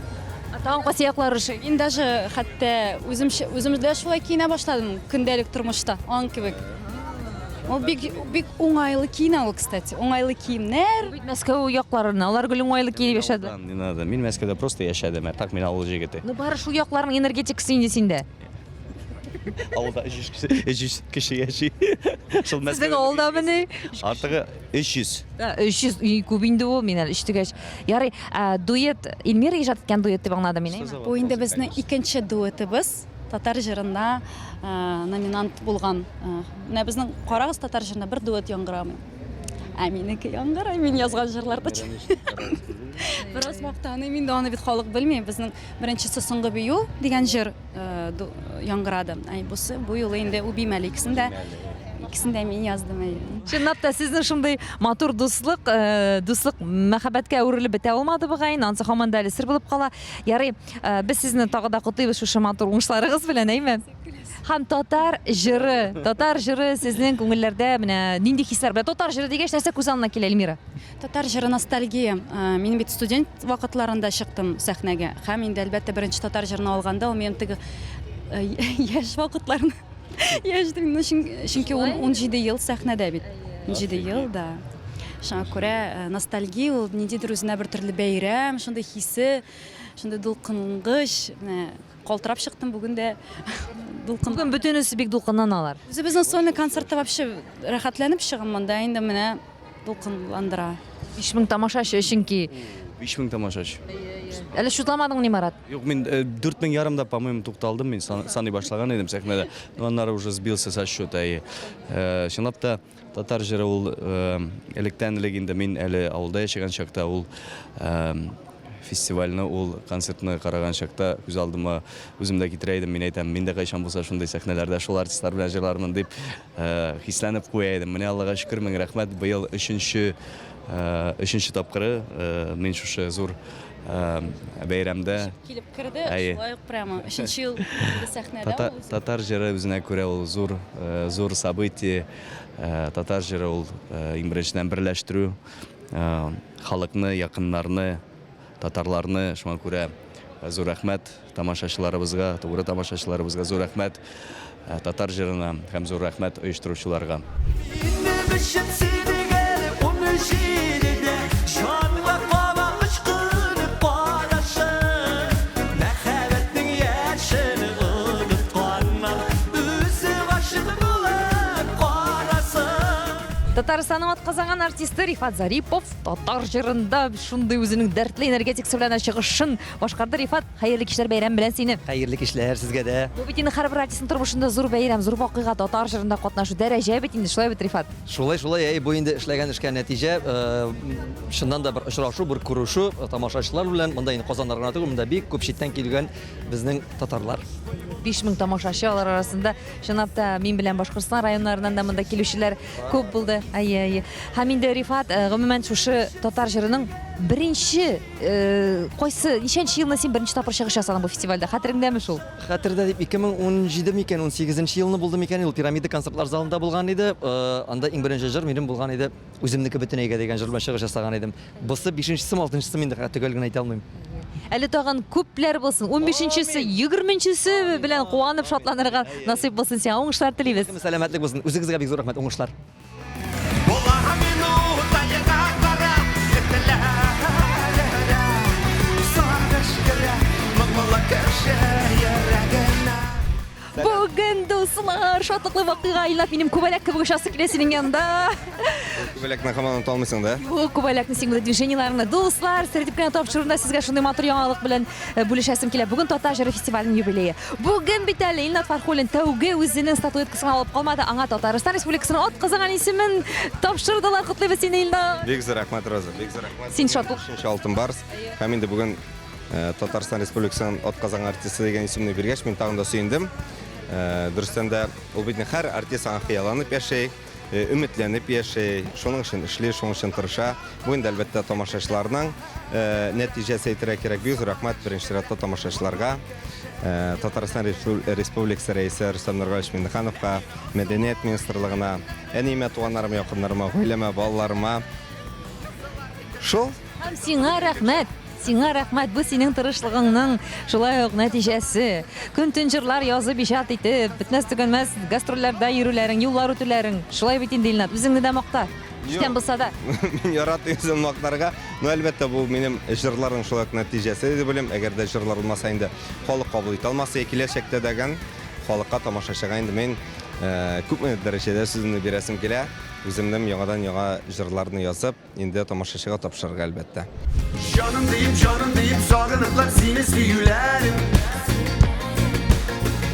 Speaker 1: Тагын кайсы яклары ошый?
Speaker 7: Мин даже хәтта үзем үзем дә шулай киенә башладым көндәлек тормышта, аның кебек. Ул бик бик уңайлы киенә ул, кстати. Уңайлы киемнәр.
Speaker 1: Бит Мәскәү якларына, алар гел уңайлы киенеп яшәде.
Speaker 14: Не надо. Мин Мәскәүдә просто яшәдем, ә так мин авыл җегете.
Speaker 1: Ну бары шул якларның энергетикасы инде синдә.
Speaker 14: Авылда 300 кеше, 300 кеше яши.
Speaker 1: Шул Мәскәү. Сезнең авылдамыни?
Speaker 14: Артыгы 300.
Speaker 1: 300 и күп инде ул, мин әле өч дигәч. Ярый, дуэт Эльмира иҗат иткән дуэт дип аңладым мин, әйеме?
Speaker 7: Бу инде безнең икенче дуэтыбыз. Татар җырына номинант булган. Менә безнең карагыз татар җырына бер дуэт яңгырамый. Ә минеке яңгырый, мин язган җырларда. Бераз мактаныйм инде, аны бит халык белми. Безнең беренчесе Соңгы бию дигән җыр яңгырады. Әй, бусы бу юлы инде үбим әле икесен дә. Икесен дә мин яздым, әйе.
Speaker 1: Чынлап та сезнең шундый матур дуслык, дуслык мәхәббәткә әверелеп бетә алмады бугай, ансы һаман да әле сер булып кала. Ярый, без сезне тагы да котлыйбыз шушы матур уңышларыгыз белән, әйме? Һәм татар җыры, татар җыры сезнең күңелләрдә менә нинди хисләр белән? Татар җыры дигәч, нәрсә күз алдына килә, Эльмира?
Speaker 7: Татар җыры ностальгия. Мин бит студент вакытларында чыктым сәхнәгә. Һәм инде, әлбәттә, беренче татар җырын алганда, ул минем теге яшь вакытларны яшь дим, ну, чөнки 17 ел сәхнәдә бит. 17 ел, да. Шуңа күрә ностальгия ул ниндидер үзенә бер төрле бәйрәм, шундый хисе, шундый дулкынлангыч. Менә калтырап чыктым бүген дә.
Speaker 1: Дулкын. Бүген бөтенесе бик дулкынланалар.
Speaker 7: Үзебезнең сольный концертта вообще рәхәтләнеп чыгам монда инде менә дулкынландыра.
Speaker 1: 5000 тамашачы чөнки.
Speaker 14: 5000 тамашачы.
Speaker 1: Әле шутламадыңмыни, Марат?
Speaker 14: Юк, мин 4000 ярымда, по-моему, тукталдым, мин саный башлаган идем сәхнәдә. Но аннары уже сбился со счета. И, чынлап та, татар җыры ул электән элек инде мин әле авылда яшәгән чакта ул фестивальне, ул концертны караган чакта күз алдыма үзем дә китерә идем. Мин әйтәм, мин дә кайчан булса шундый сәхнәләрдә шул артистлар белән җырлармын дип хисләнеп куя идем. Менә Аллага шөкер, мең рәхмәт, быел өченче өченче тапкыры мин шушы зур бәйрәмдә
Speaker 7: килеп керде, шулай ук прямо өченче ел инде сәхнәдә ул.
Speaker 14: Татар җыры үзенә күрә ул зур зур событие. Татар җыры ул иң беренчедән берләштерү халыкны, якыннарны, татарларны. Шуңа күрә зур рәхмәт тамашачыларыбызга, тугры тамашачыларыбызга зур рәхмәт татар җырына һәм зур рәхмәт оештыручыларга. Минем өчен синең әле
Speaker 1: унҗидедә Җанга кала ычкынып карашың Мәхәббәтнең яшен онытканнар Үзе гашыйк булып карасын. Татарстанның атказанган артисты Рифат Зарипов татар җырында шундый үзенең дәртле энергетикасы белән чыгышын башкарды. Рифат, хәерле кичләр, бәйрәм белән сине.
Speaker 15: Хәерле кичләр сезгә дә.
Speaker 1: Бу бит инде һәрбер артистның тормышында зур бәйрәм, зур вакыйга, татар җырында катнашу дәрәҗә бит инде, шулай бит, Рифат?
Speaker 15: Шулай, шулай, әй, бу инде эшләгән эшкә нәтиҗә. Чыннан да бер очрашу, бер күрешү тамашачылар белән. Монда инде Казаннар гына түгел, монда бик күп читтән килгән безнең татарлар.
Speaker 1: 5000 тамашачы алар арасында чынлап та мин белән Башкортстан районнарыннан да монда килүчеләр күп булды. Әйе, әйе. Һәм инде Рифат, гомумән шушы татар җырының беренче кайсы, ничәнче елны син беренче тапкыр чыгыш ясадың бу фестивальдә? Хәтереңдәме шул?
Speaker 15: Хәтердә дип 2017 микән, 18 нче елны булды микән, ул Пирамида концертлар залында булган иде. Анда иң беренче җыр минем булган иде. Үземнеке бөтенәйгә дигән җыр белән чыгыш ясаган идем. Бусы бишенчесеме, алтынчысымы инде, төгәл генә әйтә алмыйм.
Speaker 1: Әле тагын күпләр булсын, унбишенчесе, егерменчесе белән куанып шатланырга насыйп булсын сиңа. Уңышлар телибез.
Speaker 15: Сәламәтлек булсын. Үзегезгә бик зур рәхмәт, уңышлар.
Speaker 1: Бүген, дуслар, шатлыклы вакыйга Илнат, минем күбәләк кебек очасы килә синең янда.
Speaker 16: Күбәләкне һаман оныта алмыйсың да?
Speaker 1: Юк, күбәләкне син монда движениеләреңне. Дуслар, сер дип кенә тапшыруында сезгә шундый матур яңалык белән э, бүлешәсем килә. Бүген Татар җыры фестиваленең юбилее. Бүген бит әле Илнат Фархуллин тәүге үзенең статуэткасын алып калмады, аңа Татарстан Республикасының атказанган исемен тапшырдылар. Котлыйбыз сине, Илнат.
Speaker 16: Бик зур рәхмәт, Роза, бик зур рәхмәт.
Speaker 1: Син шатлык.
Speaker 16: Өченче алтын барс. Һәм инде бүген Татарстан Республикасының атказанган артисты дигән исемне биргәч, мин тагын да сөендем. Дөрестән дә, ул бит һәр артист аңа хыялланып яши, өметләнеп яши, шуның өчен эшли, шуның өчен тырыша. Бу инде, әлбәттә, тамашачыларның нәтиҗәсе әйтергә кирәк. Бик зур рәхмәт беренче чиратта тамашачыларга, Татарстан Республикасы Рәисе Рөстәм Нургалиевич Миңнехановка, Мәдәният министрлыгына, әниемә, туганнарыма, якыннарыма, гаиләмә, балаларыма. Шул.
Speaker 1: Һәм сиңа рәхмәт! Сиңа рәхмәт, бу синең тырышлыгыңның шулай ук нәтиҗәсе. Көн-төн җырлар язып иҗат итеп, бетмәс-төкәнмәс гастрольләрдә йөрүләрең, юллар үтүләрең. Шулай бит инде, Илнат, үзеңне дә макта. Читтән булса да.
Speaker 16: Мин яратыйм үземне мактарга. Ну, әлбәттә, бу минем җырларның шулай ук нәтиҗәсе дип уйлыйм. Әгәр дә җырлар булмаса инде халык кабул итә алмас. Йә киләчәктә дәгән халыкка, тамашачыга инде мин күпме дәрәҗәдә сүземне бирәсем килә. Үземнең яңадан-яңа җырларны язып, Инде тамашачыга тапшырырга, әлбәттә.
Speaker 2: Җаным диеп, җаным диеп, сагыныплар сине сөюләрем.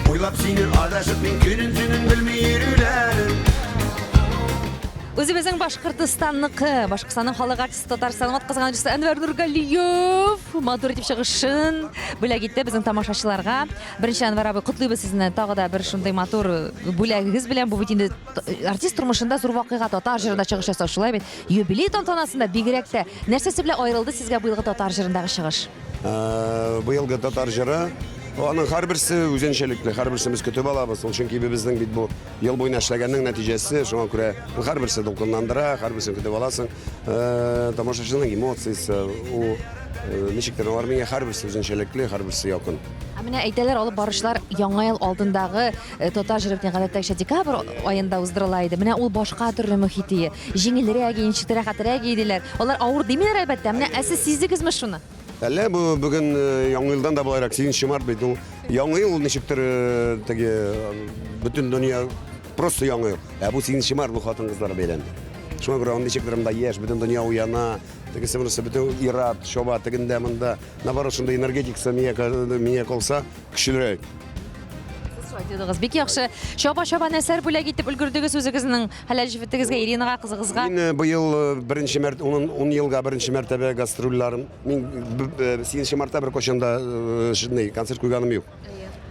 Speaker 2: Уйлап сине адашып мин көнен төнен белми йөрүләрем.
Speaker 1: Үзебезнең Башкортостанныкы, Башкортстанның халык артисты, Татарстанның атказанган артисты Әнвәр Нургалиев матур итеп чыгышын бүләк итте безнең тамашачыларга. Беренче Әнвәр абый, котлыйбыз сезне тагы да бер шундый матур бүләгегез белән. Бу бит инде артист тормышында зур вакыйга, татар җырында чыгыш ясау, шулай бит? Юбилей тантанасында бигрәк тә. Нәрсәсе белән аерылды сезгә быелгы татар җырындагы чыгыш?
Speaker 17: Быелгы татар җыры, аның һәрберсе үзенчәлекле, һәрберсен без көтеп алабыз. Ул чөнки безнең бит бу ел буена эшләгәннең нәтиҗәсе, шуңа күрә ул һәрберсе дулкынландыра, һәрберсен көтеп аласың. Тамашачының эмоциясе, ул ничектер, алар миңа һәрберсе үзенчәлекле, һәрберсе якын.
Speaker 1: Ә менә әйтәләр, алып баручылар Яңа ел алдындагы Татар җыры бит гадәттәгечә декабрь аенда уздырыла иде. Менә ул башка төрле мохит ие. Җиңелрәк, ничектер рәхәтрәк иделәр. Алар авыр димиләр, әлбәттә. Менә ә сез сиздегезме шуны?
Speaker 17: Әллә бу бүген Яңа елдан да болайрак, 8 март бит ул. Яңа ел ул ничектер теге бөтен дөнья просто Яңа ел. Ә бу 8 март бу хатын-кызлар бәйрәме. Шуңа күрә ул ничектер монда яшь, бөтен дөнья уяна, тегесе монысы бөтен ир-ат чаба тегендә монда. Наоборот, шундый энергетикасы миңа калса, көчлерәк.
Speaker 1: Сез шулай дидегез. Бик яхшы. Чаба-чаба нәрсәләр бүләк итеп өлгердегез үзегезнең хәләл җефетегезгә, Иринага, кызыгызга?
Speaker 17: Мин э, быел э, беренче мәрт ун, ун елга беренче мәртәбә гастрольләрем. Мин 8 э, мартта беркайчан да шундый концерт куйганым юк.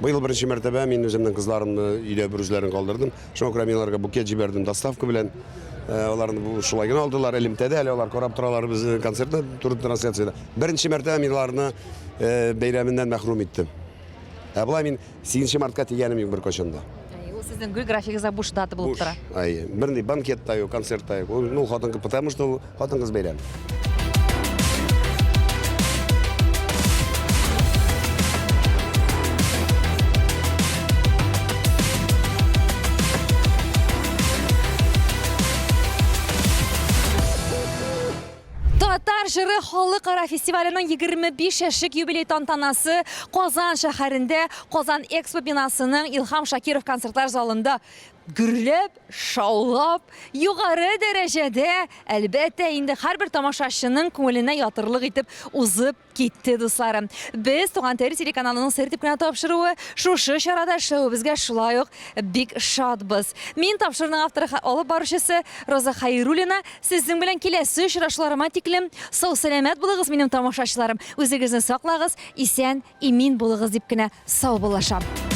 Speaker 17: Быел беренче мәртәбә мин үземнең кызларымны өйдә бер үзләрен калдырдым. Шуңа күрә мин аларга букет җибәрдем доставка белән. Аларны бу шулай гына алдылар. Элемтәдә әле алар карап торалар безнең концертны туры трансляциядә. Беренче мәртәбә мин аларны бәйрәменнән мәхрүм иттем. Ә болай мин 8 мартка тигәнем юк беркайчан да.
Speaker 1: Ул сезнең гөл графигыгызда буш дата булып тора.
Speaker 17: Әйе, бернинди банкет та юк, концерт та юк. Ул, ну, хатын-кыз, потому что ул хатын-кыз бәйрәме.
Speaker 1: Татар җыры халыкара фестиваленең 25 яшьлек юбилей тантанасы Казан шәһәрендә Казан Экспо бинасының Илһам Шакиров концертлар залында гөрләп, шаулап, югары дәрәҗәдә, әлбәттә инде, һәрбер тамашачының күңеленә ятырлык итеп узып китте, дусларым. Без Туган тел телеканалының Сер дип кенә тапшыруы шушы чарада эшләвебезгә шулай ук бик шатбыз. Мин тапшыруның авторы алып баручысы Роза Хәйруллина сезнең белән киләсе очрашуларыма тиклем сау-сәламәт булыгыз, минем тамашачыларым. Үзегезне саклагыз, исән, имин булыгыз дип кенә саубуллашам.